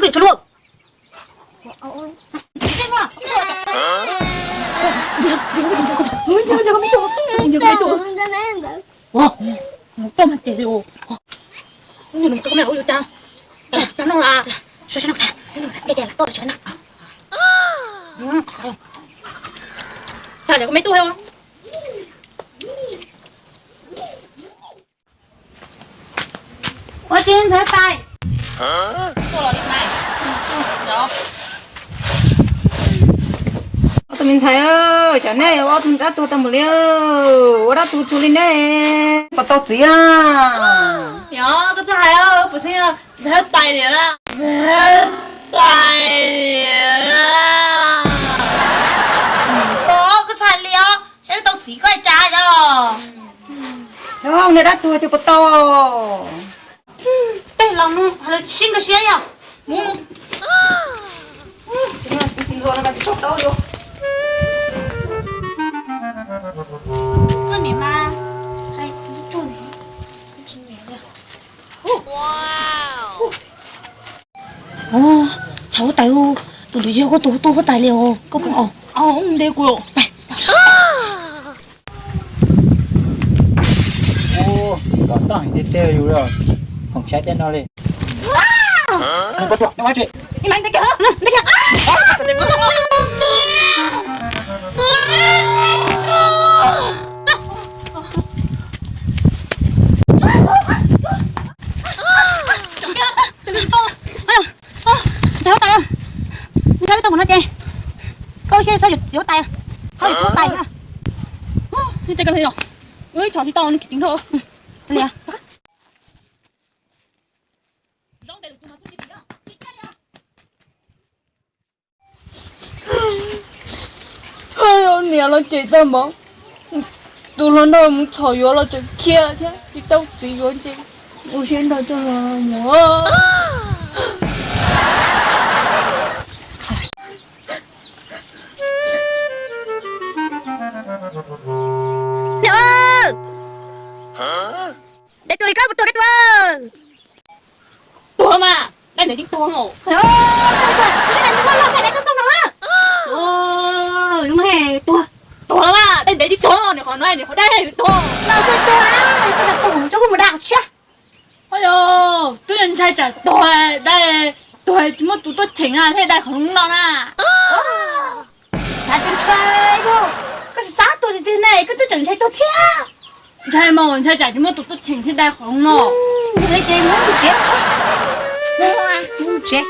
koj yuav tshuaj luaj. Ua tsi ntxhais tais? Ob tug me ntxhais, cov nej ua ob tug dab tuag tau mus li, ua dab tuag tsuag li nej puas tau txiv a? Yog koj txhob hais, puas xeeb ntxhais tais li, ntxhais tais li. Koj txhob hais li os, saib tau txiv koj cas yog. Xyov nej dab tuag tsuag puas tau. Tej laus no hais lus tsis sib nkag siab li os. Mus, mus. Koj niam mas, hais tsuag ni. Tshav huab tais, tus ntawd yog koj tus tub huab tais li os, koj puas? Nti kuv. Ua, kom toj heev tiag tiag yus li, hoom saib tej no li. Ntxhais huab tais, nws tau li tau mus no ces koj ua siab txhob yuav huab tais, txhob yuav huab tais. Ib teg koj hle os, wb tso tsis tau nws kiv ceev dhau. Li Niam los cem tau npaum, tus hluas nraug mus txhom yuav los tseem khiav thiab tsis tau txiv yuav ces ua siab nrog coj los mus. Niam, dais tuag li koj puas tuag koj tuag? Tuag mas, dais ntawd yeej tuag. Tuag, tuag mas, dais ntawd yeej tuag, niam qhov no niam qhov dais tuag. Los xwb tuag, koj xav tuag mus rau kuv mus dag tshiab. Yog, twb ntshai tsam tuag, dais tuag tsis muaj tus tuaj cheem thiaj dais qhov no na. Xav tus ntshai, koj xav tuag tiag tiag ne, koj twb tseem ntshai tuag thiab. Ntshai mas ntshai tsam tsis muaj tus tuaj cheem thiaj dais qhov no. Yog li ces mus tsev, mus tsev.